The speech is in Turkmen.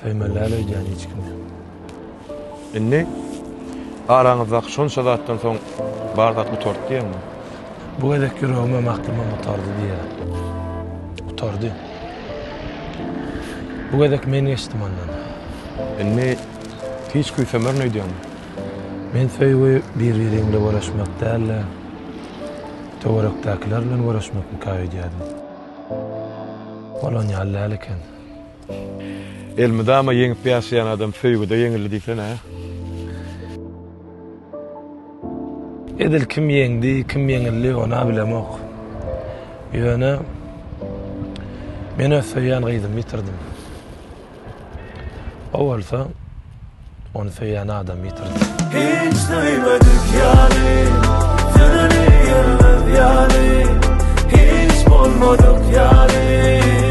Söýmeli däl öýdýän hiç kimi. Indi araňyzdaky şonça zatdan soň bar zat gutardy diýýäňmi? Bu gezek ýüregimem aklymam gutardy diýýän. Gutardy. Bu gezek men geçdim ondan. Indi hiç küýsemerin öýdýäňmi? Men söýgi bir-biriň bilen göreşmek däl-de, töwerekdäkiler bilen göreşmekmikä öýdýärdim. Bolan ýaly däl eken. Elmydama ýeňip ýaşaýan adam söýgüde ýeňildi diýsene. Edil kim ýeňdi, kim ýeňildi ona bilemok. Ýöne men öz söýýän gyzymy ýitirdim. O bolsa ony söýýän adamy ýitirdi. Hiç söýmedik ýaly, Sözüni ýörmez ýaly, Hiç bolmadyk ýaly.